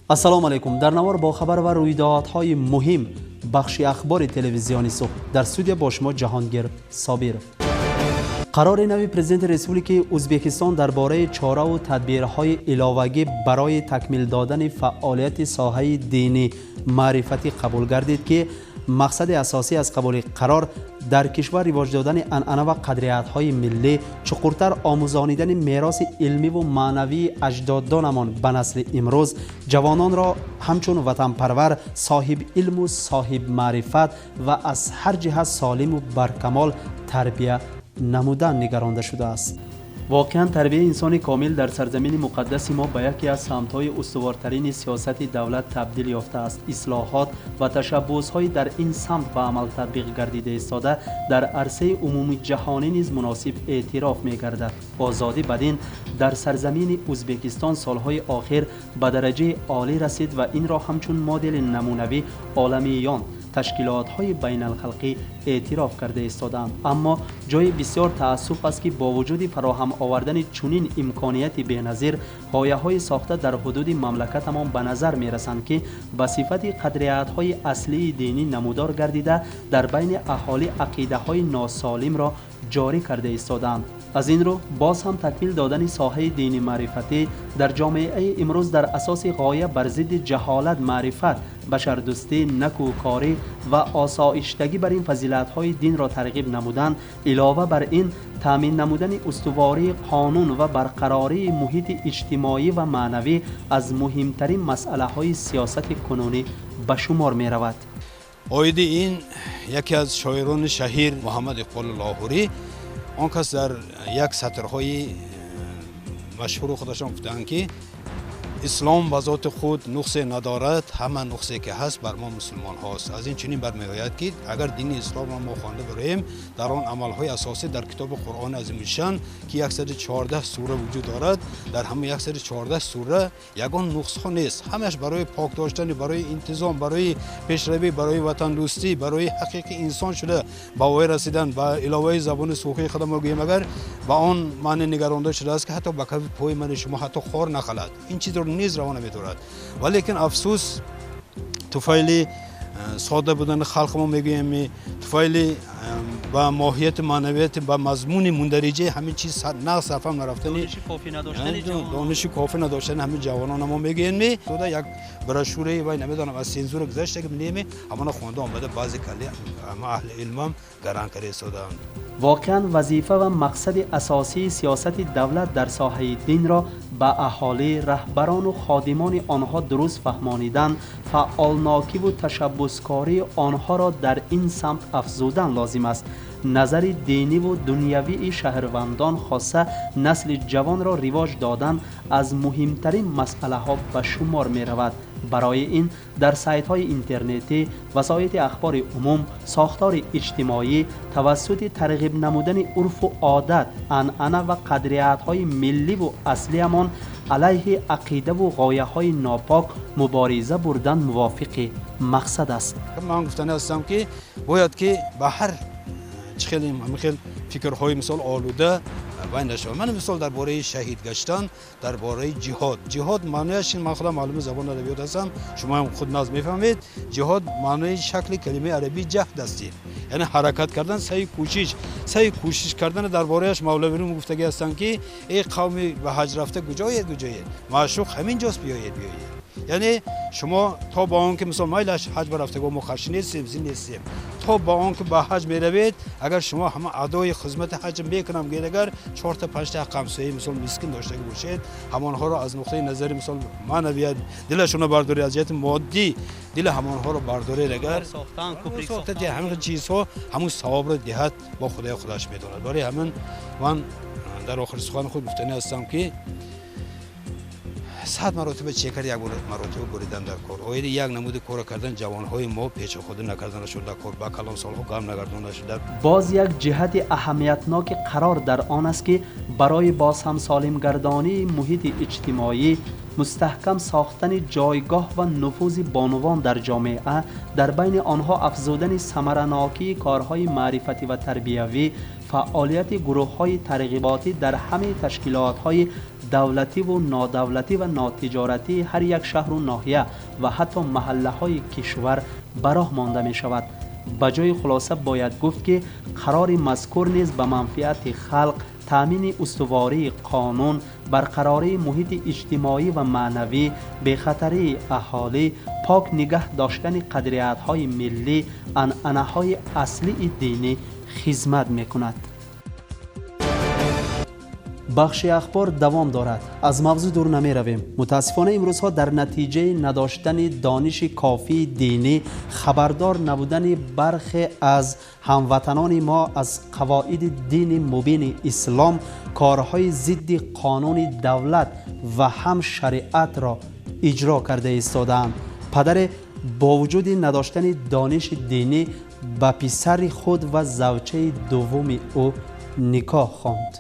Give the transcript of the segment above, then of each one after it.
Ассалому алайкум. Дар навор бо хабар ва рӯйдодҳои муҳим бахши ахбори телевизиони Суғд. Дар студия бо шумо Ҷаҳонгир Собиров. Қарори нави президенти Республики Ӯзбекистон дар бораи чораву тадбирҳои иловагӣ барои такмил додани фаъолияти соҳаи динӣ маърифатӣ қабул гардид, ки мақсади асосӣ аз қабули қарор дар кишвар ривоҷ додани анъана ва қадриятҳои миллӣ, чуқуртар омӯзонидани мероси илмиву маънавии аҷдодонамон ба насли имрӯз, ҷавононро ҳамчун ватанпарвар, соҳиби илму соҳибмаърифат ва аз ҳар ҷиҳат солиму баркамол тарбия намудан нигаронда шудааст. Воқеан, тарбияи инсони комил дар сарзамини муқаддаси мо ба яке аз самтҳои устувортрини сиёсати давлат табдил ёфтааст. Ислоҳот ва ташаббусҳои дар ин самт ба амал татбиқ гардида истода дар арсаи умумии ҷаҳонӣ низ муносиб эътироф мегардад. Озодӣ ба дин дар сарзамини Ӯзбекистон солҳои охир ба дараҷаи олӣ расид ва инро ҳамчун модели намунавӣ оламиён, ташкилотҳои байналхалқӣ эътироф карда истодаанд. Аммо ҷои бисёр таассуф аст, ки бо вуҷуди фароҳам овардани чунин имконияти беназир, ғояҳои сохта дар ҳудуди мамлакатамон ба назар мерасанд, ки ба сифати қадриятҳои аслии динӣ намудор гардида, дар байни аҳолӣ ақидаҳои носолимро ҷорӣ карда истодаанд. Аз ин рӯ, боз ҳам такмил додани соҳаи дини маърифатӣ дар ҷомеаи имрӯз дар асоси ғоя бар зидди ҷаҳолат маърифат, башардӯстӣ, накӯкорӣ ва осоиштагӣ бар ин фазилатҳои динро тарғиб намудан, илова бар ин таъмин намудани устувории қонун ва барқарории муҳити иҷтимоӣ ва маънавӣ аз муҳимтарин масъалаҳои сиёсати кунунӣ ба шумор меравад. Оиди ин яке аз шоирони шаҳир, Муҳаммад Иқболи Лоҳурӣ, он кас дар як сатрҳои машҳуру худашон гуфтаанд, ки ислом ба зоти худ нуқсе надорад, ҳама нуқсе ки ҳаст, бар мо мусулмонҳост. Аз ин чунин бармеояд, ки агар дини исломро мо хонда бароем, дар он амалҳои асосӣ дар китоби Қуръони азимушшан, ки 114 сура вуҷуд дорад, дар ҳама 114 сура ягон нуқсҳо нест. Ҳамаш барои пок доштани, барои интизом, барои пешравӣ, барои ватандӯстӣ, барои ҳақиқи инсон шуда ба воя расидан, ба иловаи забони суғдии худам гӯем, агар ба он маъне нигаронда шудааст, ки ҳатто ба кафи пои мани шумо ҳатто хор нахалад. Ин чизро низ раво намедорад. Валекин афсӯс, туфайли сода будани халқи мо мегӯем, туфайли ба моҳияти маънавияти, ба мазмуни мундариҷаи ҳамин чиз нағз сарфам нарафтани, дониши кофӣ надоштани ҳамин ҷавонона мо мегӯем, дода як брошюраи вай, намедонам, аз сензура гузашта ки неме, ҳамона хонда омада, баъзе калли аҳли илмам гаран карда истодаанд. Воқеан, вазифа ва мақсади асосии сиёсати давлат дар соҳаи динро ба аҳолӣ, раҳбарону ходимони онҳо дуруст фаҳмонидан, фаъолнокиву ташаббускории онҳоро дар ин самт афзудан лозим аст. Назари диниву дунявии шаҳрвандон, хоса насли ҷавонро ривоҷ додан аз муҳимтарин масъалаҳо ба шумор меравад. Барои ин дар сайтҳои интернетӣ, васоити ахбори умум, сохтори иҷтимоӣ тавассути тарғиб намудани урфу одат, анъана ва қадриятҳои милливу аслиямон алайҳи ақидаву ғояҳои нопок мубориза бурдан мувофиқи мақсад аст. Ман гуфтани ҳастам, ки бояд ки ба ҳар чӣ хеле ҳамин хел фикрҳои, мисол, олуда вай нашавад. Ман, мисол, дар бораи шаҳид гаштан, дар бораи ҷиҳод. Ҷиҳод маънояш, ман худам маълуми забони адабиёт ҳастам, шумо ҳам худ нағз мефаҳмед, ҷиҳод маънои шакли калимаи арабии ҷаҳд аст, яъне ҳаракат кардан, саъи кӯшиш, саъи кӯшиш кардан. Дар бораяш мавлавиро гуфтагӣ ҳастанд, ки эй қавми ба ҳаҷ рафта, куҷоед, куҷоед? Маъшуқ ҳамин ҷост, биёед, биёед. Яъне шумо то ба он ки, мисол, майлаш, ҳаҷ ба рафтагон мо қарши нестем, зин нестем, то ба он ки ба ҳаҷ меравед, агар шумо ҳама адои хизмати ҳаҷ мекунам гӯед, агар чорта панҷта ҳамсояи, мисол, мискин доштагӣ бошед, ҳамонҳоро аз нуқтаи назари, мисол, маънавият дилашонро бардоред, аз ҷиҳати моддӣ дили ҳамонҳоро бардоред, агар ҳамин чизҳо ҳамун савобро диҳад, бо Худои худаш медонад. Барои ҳамин ман дар охири сухани худ гуфтанӣ ҳастам, ки 100 маротиба чекар, як маротиба буридан дар кор. Оиди як намуди кора кардан ҷавонҳои мо печохудӣ накарданашон дар кор, ба калонсолҳо гам нагардонашуда. Боз як ҷиҳати аҳамиятноки қарор дар он аст, ки барои боз ҳам солимгардонии муҳити иҷтимоӣ Мустаҳкам сохтани ҷойгоҳ ва нуфузи бонувон дар ҷомеа, дар байни онҳо афзудани самаранокии корҳои маърифатӣ ва тарбиявӣ, фаъолияти гурӯҳҳои тарғиботӣ дар ҳамаи ташкилотҳои давлативу нодавлатӣ ва нотиҷоратии ҳар як шаҳру ноҳия ва ҳатто маҳаллаҳои кишвар ба роҳ монда мешавад. Ба ҷои хулоса бояд гуфт, ки қарори мазкур низ ба манфиати халқ, таъмини устувории қонун, барқарории муҳити иҷтимоӣ ва маънавӣ, бехатарии аҳолӣ, пок нигаҳ доштани қадриятҳои миллӣ, анъанаҳои аслии динӣ хизмат мекунад. Бахши ахбор давом дорад. Аз мавзӯъ дур намеравем. Мутаассифона, имрӯзҳо дар натиҷаи надоштани дониши кофии динӣ, хабардор набудани бархе аз ҳамватанони мо аз қавоиди дини мубини ислом, корҳои зидди қонуни давлат ва ҳам шариатро иҷро карда истодаанд. Падаре бо вуҷуди надоштани дониши динӣ ба писари худ ва завҷаи дуввуми ӯ никоҳ хонд.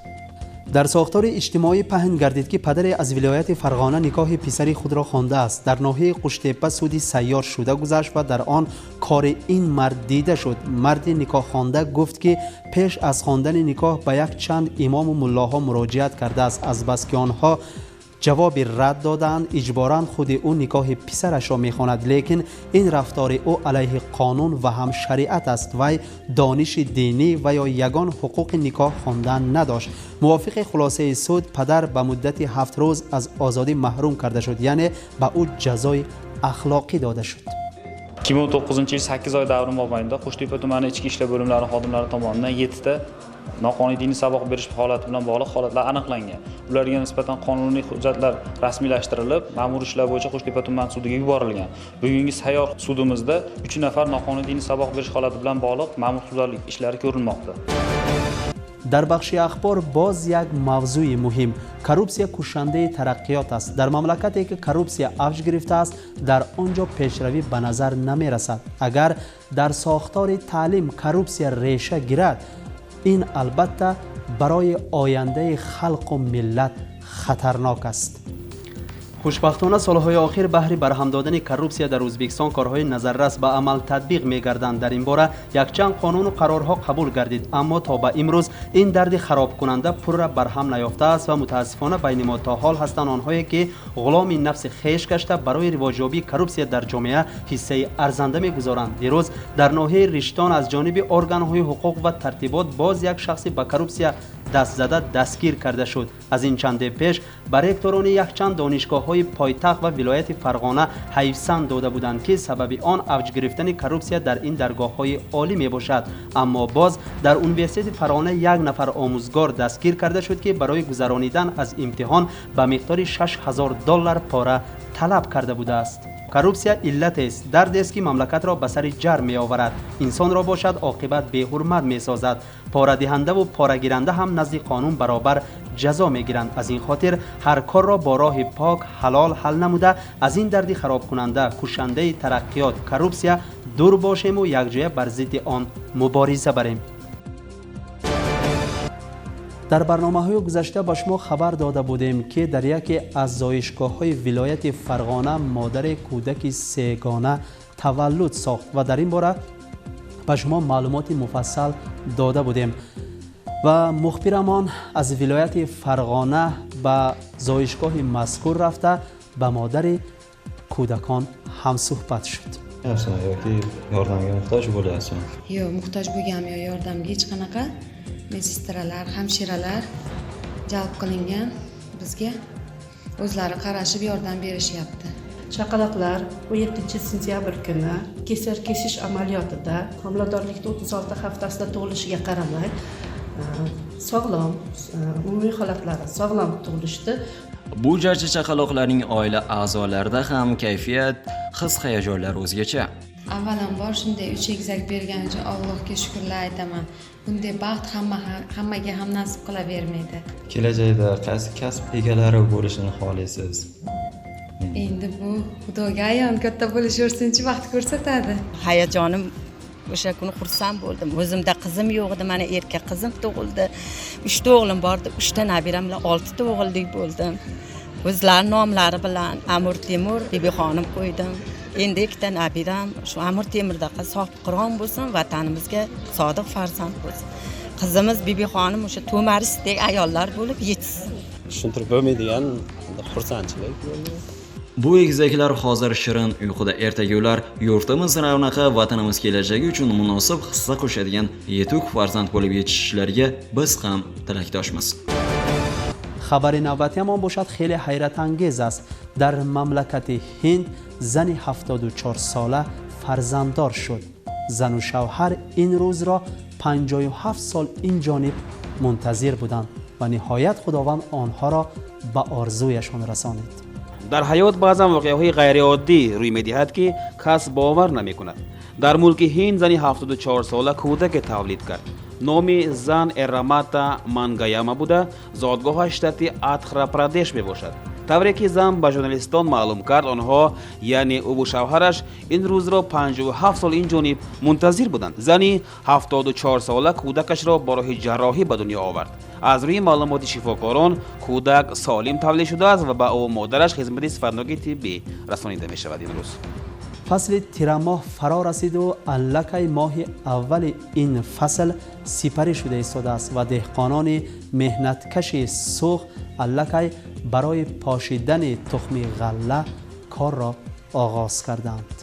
Дар сохтори иҷтимоӣ паҳн гардид, ки падаре аз вилояти Фарғона никоҳи писари худро хондааст. Дар ноҳияи Қуштепа суди сайёр шуда гузашт ва дар он кори ин мард дида шуд. Марди никоҳхонда гуфт, ки пеш аз хондани никоҳ ба якчанд имому муллоҳо муроҷиат кардааст. Азбаски онҳо ҷавоби рад додаанд, иҷборан худи ӯ никоҳи писарашро мехонад. Лекин ин рафтори ӯ алайҳи қонун ва ҳам шариат аст. Вай дониши динӣ ва ё ягон ҳуқуқи никоҳ хондан надошт. Мувофиқи хулосаи суд, падар ба муддати 7 рӯз аз озодӣ маҳрум карда шуд, яъне ба ӯ ҷазои ахлоқӣ дода шуд. 2019 yil 8 oy davri mobaynida Qo'shtepa tumani ichki ishlar bo'limlari xodimlari tomonidan yettita noqonuniy diniy saboq berish holati bilan bog'liq holatlar aniqlangan. Ularga nisbatan qonuniy hujjatlar rasmiylashtirilib, ma'muriy ishlar bo'yicha Qo'shtepa tuman sudiga yuborilgan. Bugungi sayyor sudimizda uch nafar noqonuniy diniy saboq berish holati bilan bog'liq ma'mur ishlari ko'rilmoqda. Дар бахши ахбор боз як мавзӯи муҳим: коррупсия кушандаи тараққиёт аст. Дар мамлакате ки коррупсия авҷ гирифтааст, дар он ҷо пешравӣ ба назар намерасад. Агар дар сохтори таълим коррупсия реша гирад, ин албатта барои ояндаи халқу миллат хатарнок аст. Хушбахтона, солҳои охир баҳри барҳам додани коррупсия дар Ӯзбекистон корҳои назаррас ба амал татбиқ мегарданд. Дар ин бора якчанд қонуну қарорҳо қабул гардид, аммо то ба имрӯз ин дарди харобкунанда пурра барҳам наёфтааст ва мутаассифона, байни мо то ҳол ҳастанд онҳое ки ғуломи нафси хеш гашта, барои ривоҷёбии коррупсия дар ҷомеа ҳиссаи арзанда мегузоранд. Дирӯз дар ноҳияи Риштон аз ҷониби органҳои ҳуқуқ ва тартибот боз як шахси ба коррупсия даст зада дастгир карда шуд. Аз ин чанде пеш ба ректорони якчанд донишгоҳҳои пойтахт ва вилояти Фарғона ҳайфсан дода буданд, ки сабаби он авҷ гирифтани коррупсия дар ин даргоҳҳои олӣ мебошад. Аммо боз дар университети Фарғона як нафар омӯзгор дастгир карда шуд, ки барои гузаронидан аз имтиҳон ба миқдори 6000 доллар пора талаб карда будааст. Коррупсия иллатест, дардест, ки мамлакатро ба сари ҷар меоварад, инсонро бошад оқибат беҳурмат месозад. Порадиҳандаву порагиранда ҳам назди қонун баробар ҷазо мегиранд. Аз ин хотир ҳар корро бо роҳи пок, ҳалол ҳал намуда, аз ин дарди харобкунанда, кушандаи тараққиёт, коррупсия дур бошему якҷоя бар зидди он мубориза барем. Дар барномаҳои гузашта ба шумо хабар дода будем, ки дар яке аз зоишгоҳҳои вилояти Фарғона модари кӯдаки сегона таваллуд сохт ва дар ин бора ба шумо маълумоти муфассал дода будем ва мухбирамон аз вилояти Фарғона ба зоишгоҳи мазкур рафта, ба модари кӯдакон ҳамсӯҳбат шуд. Yoki yordamga muhtoj bo'lyapsizmi? Yo'q, muhtoj bo'lganim yo'q yordamga hech qanaqa. Medsestralar, hamshiralar jalb qilingan bizga, o'zlari qarashib, yordam berishyapti. Chaqaloqlar 17 sentyabr kuni kesar kesish amaliyotida homiladorlikni 36 haftasida tug'ilishiga qaramay, sog'lom, umumiy holatlari sog'lom tug'ilishdi. Bu jarchi chaqaloqlarning oila a'zolarida ham kayfiyat, his hayajonlar o'zgacha. Avvalambor, shunday uch egizak bergani uchun Allohga shukrlar aytaman. Bunday baxt hammaga ham nasib qilavermaydi. Kelajakda qaysi kasb egalari bo'lishini xohlaysiz? Endi bu Xudoga ayon, katta bo'lishaversinchi, vaqt ko'rsatadi. Hayajonim, o'sha kuni xursand bo'ldim. O'zimda qizim yo'q edi, mana erkak qizim tug'ildi. Uchta o'g'lim bor edi, uchta nabiram bilan oltita o'g'illik bo'ldim. O'zlari nomlari bilan Amir Temur, Bibixonim qo'ydim. Endi ikkita nabiram shu Amir Temurdaqa sohibqiron bo'lsin, vatanimizga sodiq farzand bo'lsin. Qizimiz Bibixonim o'sha To'marisdek ayollar bo'lib yetishsin. Tushuntirib bo'lmaydigan xursandchilik bo'ldi. Bu egizaklar hozir shirin uyquda, ertaga ular yurtimiz ravnaqi, vatanimiz kelajagi uchun munosib hissa qo'shadigan yetuk farzand bo'lib yetishishlariga biz ham tilakdoshmiz. Хабари навбатиамон бошад, хеле ҳайратангез аст. Дар мамлакати Ҳинд зани 74 сола фарзанддор шуд. Зану шавҳар ин рӯзро 57 сол ин ҷониб мунтазир буданд ва ниҳоят Худованд онҳоро ба орзуяшон расонид. Дар ҳаёт баъзан воқеаҳои ғайриоддӣ рӯй медиҳад, ки кас бовар намекунад. Дар мулки Ҳинд зани 74сола кӯдаке тавлид кард. Номи зан Эрамата Мангаяма буда, зодгоҳаш штати Атхра Прадеш мебошад. Тавре ки зан ба журналистон маълум кард, онҳо, яъне ӯву шавҳараш, ин рӯзро 57 сол ин ҷониб мунтазир буданд. Зани 74сола кӯдакашро бо роҳи ҷарроҳӣ ба дунё овард. Аз рӯи маълумоти шифокорон, кӯдак солим тавлид шудааст ва ба ӯ модараш хизмати сифатноки тиббӣ расонида мешавад имрӯз. Фасли тирамоҳ фаро расиду аллакай моҳи аввали ин фасл сипарӣ шуда истодааст ва деҳқонони меҳнаткаши Суғд аллакай барои пошидани тухми ғалла корро оғоз карданд.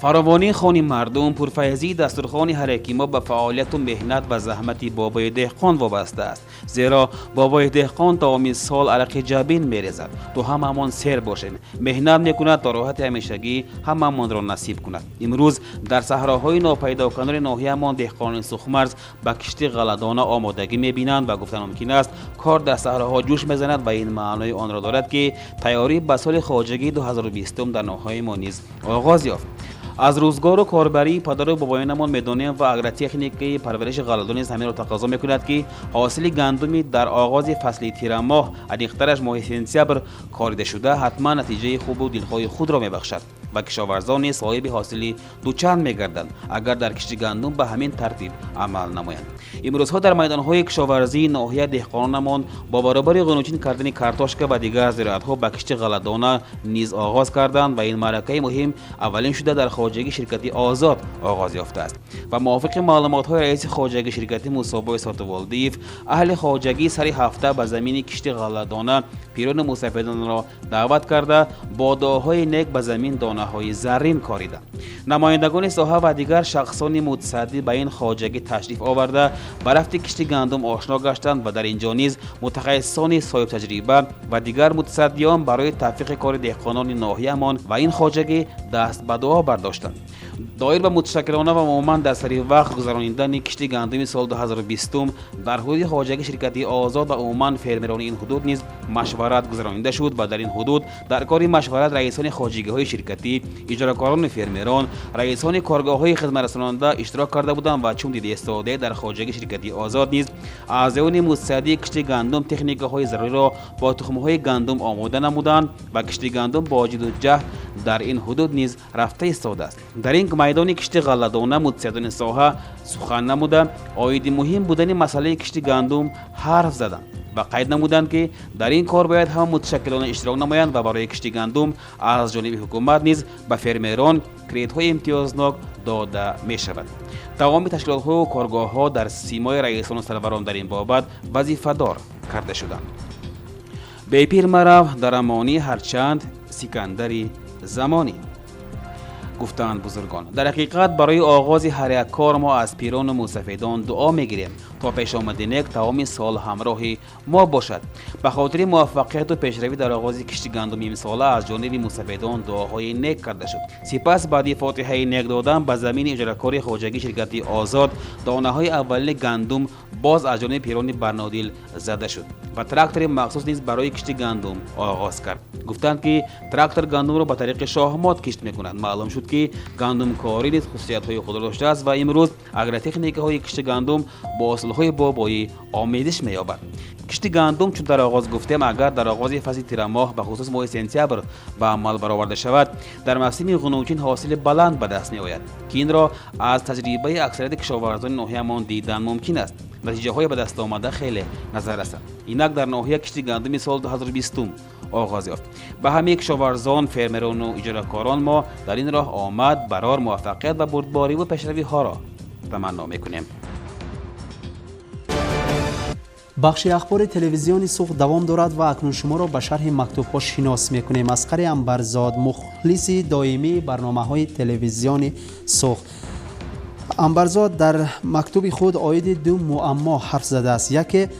Фаровонии хони мардум, пурфайзии дастурхони ҳар яки мо ба фаъолияту меҳнат ва заҳмати бобои деҳқон вобаста аст. Зеро бобои деҳқон тамоми сол арақи ҷабин мерезад, то ҳамаамон сер бошем. Меҳнат мекунад, то роҳати ҳамешагӣ ҳамаамонро насиб кунад. Имрӯз дар саҳроҳои нопайдоканори ноҳияамон деҳқонони сухмарз ба кишти ғалладона омодагӣ мебинанд ва гуфтан мумкин аст, кор дар саҳроҳо ҷӯш мезанад ва ин маънои онро дорад, ки тайёрӣ ба соли хоҷагии 2020 дар ноҳияи мо низ оғоз ёфт. Аз рӯзгору корбарии падару бобоёнамон медонем ва агротехникаи парвариши ғалладон низ ҳаминро тақозо мекунад, ки ҳосили гандуми дар оғози фасли тирамоҳ, аниқтараш моҳи сентябр корида шуда, ҳатман натиҷаи хубу дилхоҳи худро мебахшад ва кишоварзон низ соҳиби ҳосили дучанд мегарданд, агар дар кишти гандум ба ҳамин тартиб амал намоянд. Имрӯзҳо дар майдонҳои кишоварзии ноҳия деҳқононамон бо баробари ғуночин кардани картошка ва дигар зироатҳо ба кишти ғалладона низ оғоз карданд ва ин маъракаи муҳим аввалин шуда дар хоҷагии ширкати Озод оғоз ёфтааст. Ва мувофиқи маълумотҳои раиси хоҷагии ширкати Мусобой Сотиволдиев, аҳли хоҷагӣ сари ҳафта ба замини кишти ғалладона пирону мусафедонро даъват карда, бо дуоҳои нек ба замин донаҳои заррин кориданд. Намояндагони соҳа ва дигар шахсони мутасаддӣ ба ин хоҷагӣ ташриф оварда, ба рафти кишти гандум ошно гаштанд ва дар ин ҷо низ мутахассисони соҳибтаҷриба ва дигар мутасаддиён барои тавфиқи кори деҳқонони ноҳияамон ва ин хоҷагӣ даст ба дуо бардоштанд. Доир ба муташаккилона ва умуман дар сари вақт гузаронидани кишти гандуми соли 2020 дар ҳудуди хоҷагии ширкати Озод ва умуман фермерони ин ҳудуд низ машварат гузаронида шуд ва дар ин ҳудуд дар кори машварат раисони хоҷагиҳои ширкатӣ, иҷоракорони фермерон, раисони коргоҳҳои хизматрасонанда иштирок карда буданд ва чун дида истода, дар хоҷагии ширкати Озод низ аъзоёни мутасаддии кишти гандум техникаҳои заруриро бо тухмҳои гандум омода намуданд ва кишти гандум бо ҷидду ҷаҳд дар ин ҳудуд низ рафта истодааст. Дар ин майдони кишти ғалладона мутасаддиёни соҳа сухан намуда, оиди муҳим будани масъалаи кишти гандум ҳарф заданд ва қайд намуданд, ки дар ин кор бояд ҳама муташаккилона иштирок намоянд ва барои кишти гандум аз ҷониби ҳукумат низ ба фермерон кредитҳои имтиёзнок дода мешавад. Тамоми ташкилотҳову коргоҳҳо дар симои раисону сарварон дар ин бобат вазифадор карда шуданд. Бепир марав дар амонӣ, ҳарчанд сикандари замонӣ, гуфтаанд бузургон. Дар ҳақиқат, барои оғози ҳар як кор мо аз пирону мусафедон дуо мегирем, то пешомади нек тамоми сол ҳамроҳи мо бошад. Ба хотири муваффақияту пешравӣ дар оғози кишти гандуми имсола аз ҷониби мусафедон дуоҳои нек карда шуд. Сипас баъди фотиҳаи нек додан ба замини иҷоракори хоҷагии ширкати Озод донаҳои аввалини гандум боз аз ҷониби пирони барнодил зада шуд ва трактори махсус низ барои кишти гандум оғоз кард. Гуфтанд, ки трактор гандумро ба тариқи шоҳмот кишт мекунад. Маълум шуд, ки гандумкорӣ низ хусусиятҳои худро доштааст ва имрӯз агротехникаҳои кишти гандум бо усулҳои усулҳои бобоӣ омезиш меёбад. Кишти гандум, чун дар оғоз гуфтем, агар дар оғози фасли тирамоҳ, ба хусус моҳи сентябр ба амал бароварда шавад, дар мавсими ғунучин ҳосили баланд ба даст меояд, ки инро аз таҷрибаи аксарияти кишоварзони ноҳияамон дидан мумкин аст. Натиҷаҳои ба даст омада хеле назар расанд. Инак дар ноҳия кишти гандуми соли 2020 оғоз ёфт. Ба ҳамаи кишоварзон, фермерону иҷоракорон мо дар ин роҳ омад, барор, муваффақият ва бурдбориву пешравиҳоро таманно мекунем. Бахши ахбори телевизиони Суғд давом дорад ва акнун шуморо ба шарҳи мактубҳо шинос мекунем. Асқари Амбарзод, мухлиси доимии барномаҳои телевизиони Суғд. Амбарзод дар мактуби худ оиди ду муаммо ҳарф задааст. Яке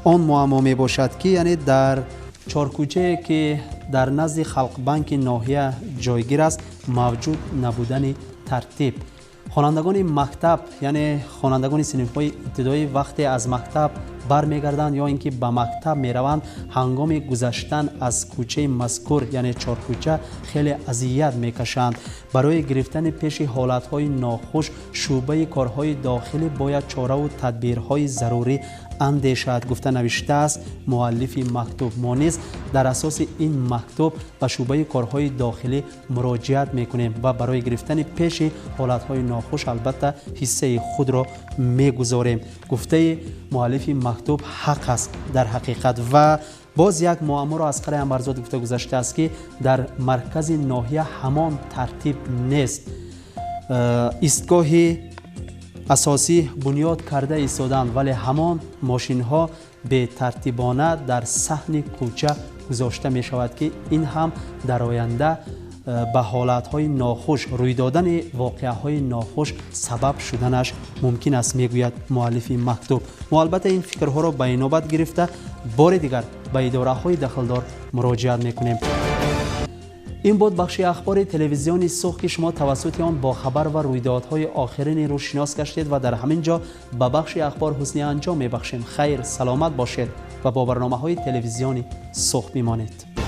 он муаммо мебошад, ки яъне дар чоркӯчае, ки дар назди Халқбанки ноҳия ҷойгир аст, мавҷуд набудани тартиб. Хонандагони мактаб, яъне хонандагони синфҳои ибтидоӣ, вақте аз мактаб бармегарданд ё ин ки ба мактаб мераванд, ҳангоми гузаштан аз кӯчаи мазкур, яъне чоркӯча, хеле азият мекашанд. Барои гирифтани пеши ҳолатҳои нохуш шӯъбаи корҳои дохилӣ бояд чораву тадбирҳои зарурӣ андешад, гуфта навиштааст муаллифи мактуб. Мо низ дар асоси ин мактуб ба шӯъбаи корҳои дохилӣ муроҷиат мекунем ва барои гирифтани пеши ҳолатҳои нохуш албатта ҳиссаи худро мегузорем. Гуфтаи муаллифи мактуб ҳақ аст дар ҳақиқат. Ва боз як муамморо Асқари Амбарзод гуфта гузаштааст, ки дар маркази ноҳия ҳамон тартиб нест. Истгоҳи асосӣ бунёд карда истоданд, вале ҳамон мошинҳо бетартибона дар саҳни кӯча гузошта мешавад, ки ин ҳам дар оянда ба ҳолатҳои нохуш, рӯй додани воқеаҳои нохуш сабаб шуданаш мумкин аст, мегӯяд муаллифи мактуб. Мо албатта ин фикрҳоро ба инобат гирифта бори дигар ба идораҳои дахлдор муроҷиат мекунем. Ин буд бахши ахбори телевизиони Суғд, ки шумо тавассути он бо хабар ва рӯйдодҳои охирини рӯз шинос гаштед ва дар ҳамин ҷо ба бахши ахбор ҳусни анҷом мебахшем. Хайр, саломат бошед ва бо барномаҳои телевизиони Суғд бимонед.